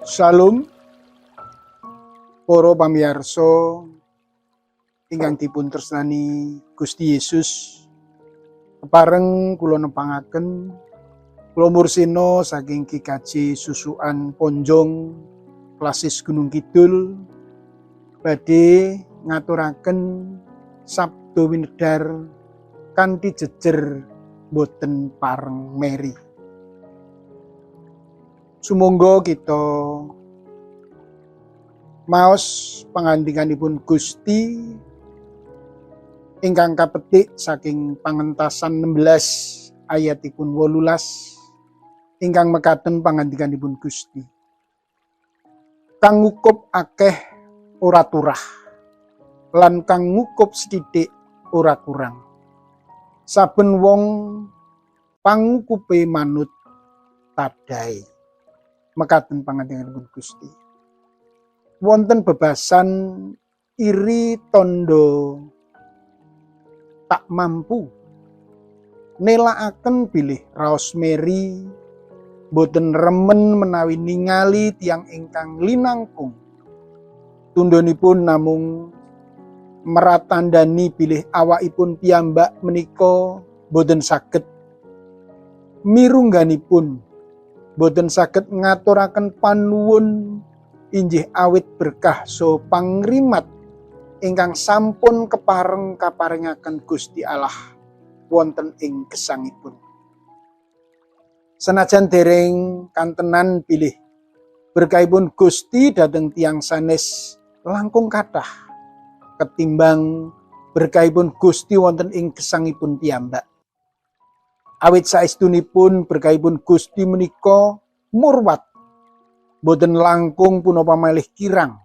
Shalom para pamirsa ingkang dipun tresnani Gusti Yesus. Kepareng kula nepangaken, kula Mursino saking GKJ Susukan Ponjong, Klasis Gunung Kidul, badhe ngaturaken sabda winedhar kanthi jejer boten pareng meri. Sumangga kita maos pangandikanipun Gusti ingkang kapetik saking Pangentasan 16 ayatipun 18, ingkang mekaten pangandikanipun Gusti. Kang ngukup akeh ora turah lan kang ngukup sethithik ora kurang. Saben wong pangukupe manut tadahe. Mekaten pangandikanipun Gusti. Wonten bebasan iri tondo tak mampu nelakaken bilih raos meri boten remen menawi ningali tiang ingkang linangkung. Tundhonipun namung meratandani bilih awakipun piyambak menika boten saged mirungganipun, boten saged ngaturaken panuwun, injih awit berkah saha pangrimat ingkang sampun kepareng kaparingaken Gusti Allah wonten ing gesangipun. Senajan dereng kantenan bilih berkahipun Gusti dhateng tiang sanes langkung kathah ketimbang berkahipun Gusti wonten ing gesangipun piyambak. Awit saestunipun berkahipun Gusti menika murwat, boten langkung punapa malih kirang.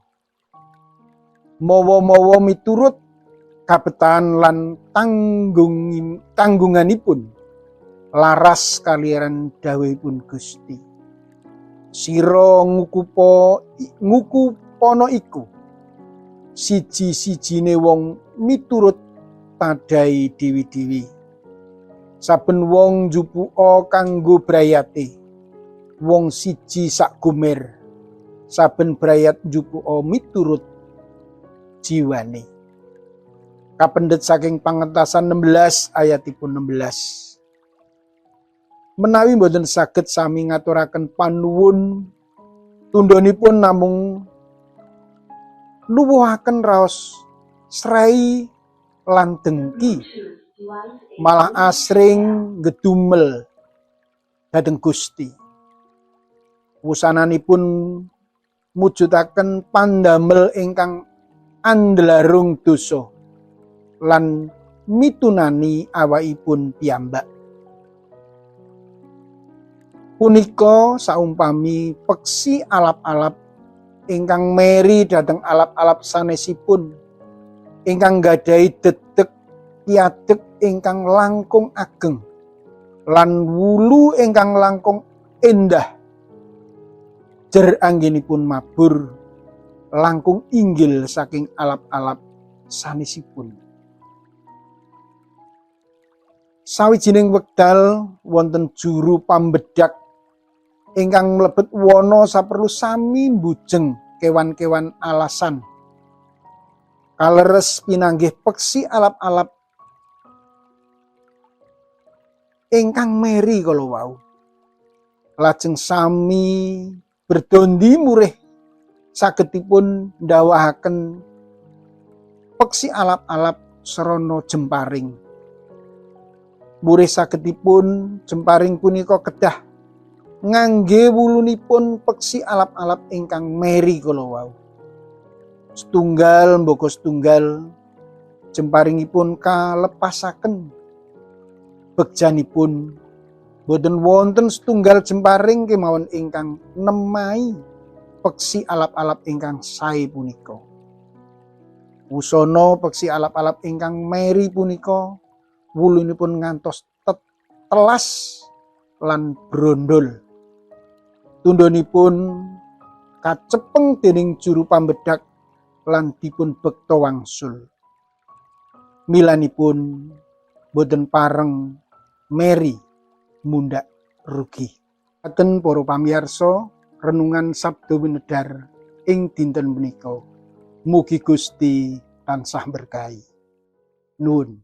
Mawa-mawa miturut kabetan lan tanggunganipun laras kaliyan dawuhipun Gusti. Sira ngukupo ngukupono iku siji-sijine wong miturut tadahe dewi-dewi. Saben wong njupuka kanggo brayate. Wong siji sak gomer. Saben brayat njupuka miturut jiwane. Kapendet saking Pangentasan 16 ayatipun 16. Menawi mboten saged sami ngaturaken panuwun, tundhonipun namung nuwuhaken raos srei lan dengki, malah asring ngedumel dhateng Gusti. Wusananipun mujudaken pandamel ingkang andlarung dosa lan mitunani awakipun piyambak. Punika saumpami peksi alap-alap ingkang meri dhateng alap-alap sanesipun ingkang nggadahi dedeg piadeg ingkang langkung ageng lan wulu ingkang langkung endah. Jer anggenipun mabur langkung inggil saking alap-alap sanesipun. Sawijining wekdal wonten juru pambedak ingkang mlebet wana saperlu sami mbujeng kewan-kewan alasan. Kaleres pinanggih peksi alap-alap ingkang meri kala wau. Lajeng sami berdondi murih sagedipun ndawahaken peksi alap-alap srana jemparing. Murih sagedipun jemparing punika kedah ngangge wulunipun peksi alap-alap ingkang meri kala wau. Setunggal mbaka setunggal jemparingipun kalepasaken. Begjanipun boten wonten setunggal jemparing kemawon ingkang nemahi peksi alap-alap ingkang sae punika. Wusana peksi alap-alap ingkang meri punika wulunipun ngantos telas lan brondol. Tundhonipun kacepeng dening juru pambedak lan dipun bekta wangsul. Milanipun boten pareng meri mundhak rugi. Mekaten, para pamirsa, renungan Sabda Winedhar ing dinten punika. Mugi Gusti tansah berkahi. Nuwun.